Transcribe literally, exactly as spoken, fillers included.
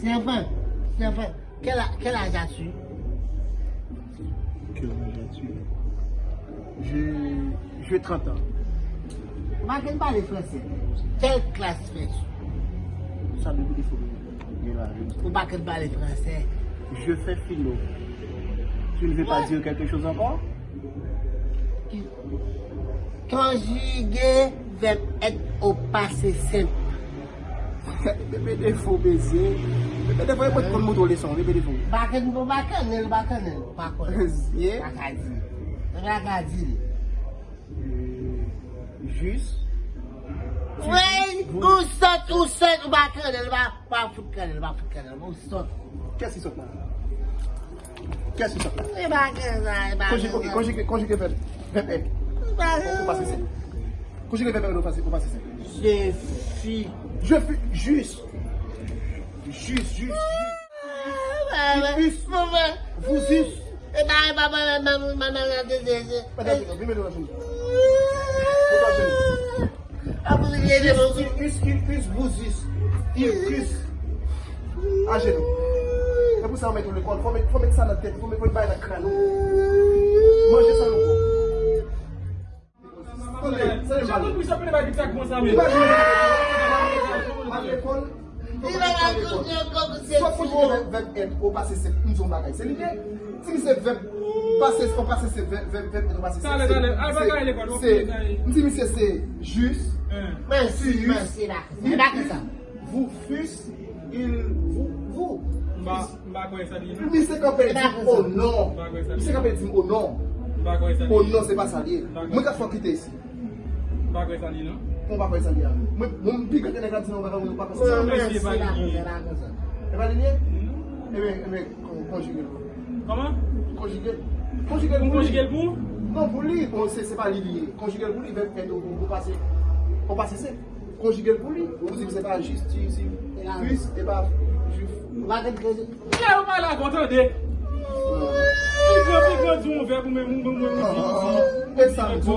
C'est un fan. C'est un fan. Quel, a- quel âge as-tu? Quel âge as-tu? J'ai j'ai trente ans. Ou pa konn pale franse. Quelle classe fais-tu? Ça veut dire qu'il faut bien la Ou pa konn pale franse. Je fais philo. Tu ne veux pas dire quelque chose encore? Konjige vèb èt o pase senp. Bebe defo mesye. Bebe defo e mwen konn moutre leson, bebe defo. Bakan, ou pa konnen, ou pa konnen, ou pa konnen. Mesye. Pa ka di. Ou pa ka di. Jis. Wey, ou sòt, ou sòt, ou pa konnen, ou pa, pa fout konnen, ou pa fout konnen, ou sòt. Kiyès ki sòt la? Kiyès ki sòt la? E pa gen sa, e pa Konjige, gen ok, sa. Konjige, konjige vèb. Vèb èt. E pa gen Ou pase sa. se. Konjige vèb èt ou pase, ou pase se. Je suis. Je fus. Jis. Jis, jis, jis. Fus. Vous us. E pa, e pa, e pa, e pa, e pa, e pa, e pa, Mete ajenou, mete ajenou. Mete ajenou. Apre, li ede mwen. Il us, il us, vous us. Il us. Ajenou. Se pou sa w mete lekòl. Fò met, fò met sa nan tèt, fò met, fò met bagay nan kràn ou. Manje sa nou fò. Tande, tande mal. Imajine, al lekòl. Swa konjige vèb, vèb èt o pase senp, m di w yon bagay. Se li ye. M di misye vèb pase, o pase senp, vèb, vèb, vèb èt o pase senp. Talè, talè, al bagay lekòl, Se, m di misye se jis, Mèsi, mèsi, la. E pa konsa. Vous fus, il vous, vous. M pa, m pa kwè sa li non. Misye kanpe di m o non. Misye kanpe di m o non. M pa kwè sa li O ye. Non, se pa sa li ye. Mwen ka fè w kite isi. M pa kwè sa li non. Mwen pa kwè sa li ye. Mwen, mwen m pi gran ke nèg la di non, bagay ou pa konsa. Mèsi, Mèsi, la, Vani. E pa konsa. E pa li ye? Ebyen, ebyen, kon- konjige l. Kòman? Konjige l. Konjige l Pou pou li. Konjige l pou? Non, pou li. Bon, se, se pa li li ye. Konjige l pou li, vèb èt o, o pase. O pase senp. Konjige l pou li. Ou di m se pa jis, ti, si, jis, e pa jis. Ou pa gen kredi. Lè yo pale avè w, tande. Pi gran, pi gran di yon vèb ou menm, ou menm, ou menm, ou di, ou di. E sa m di w.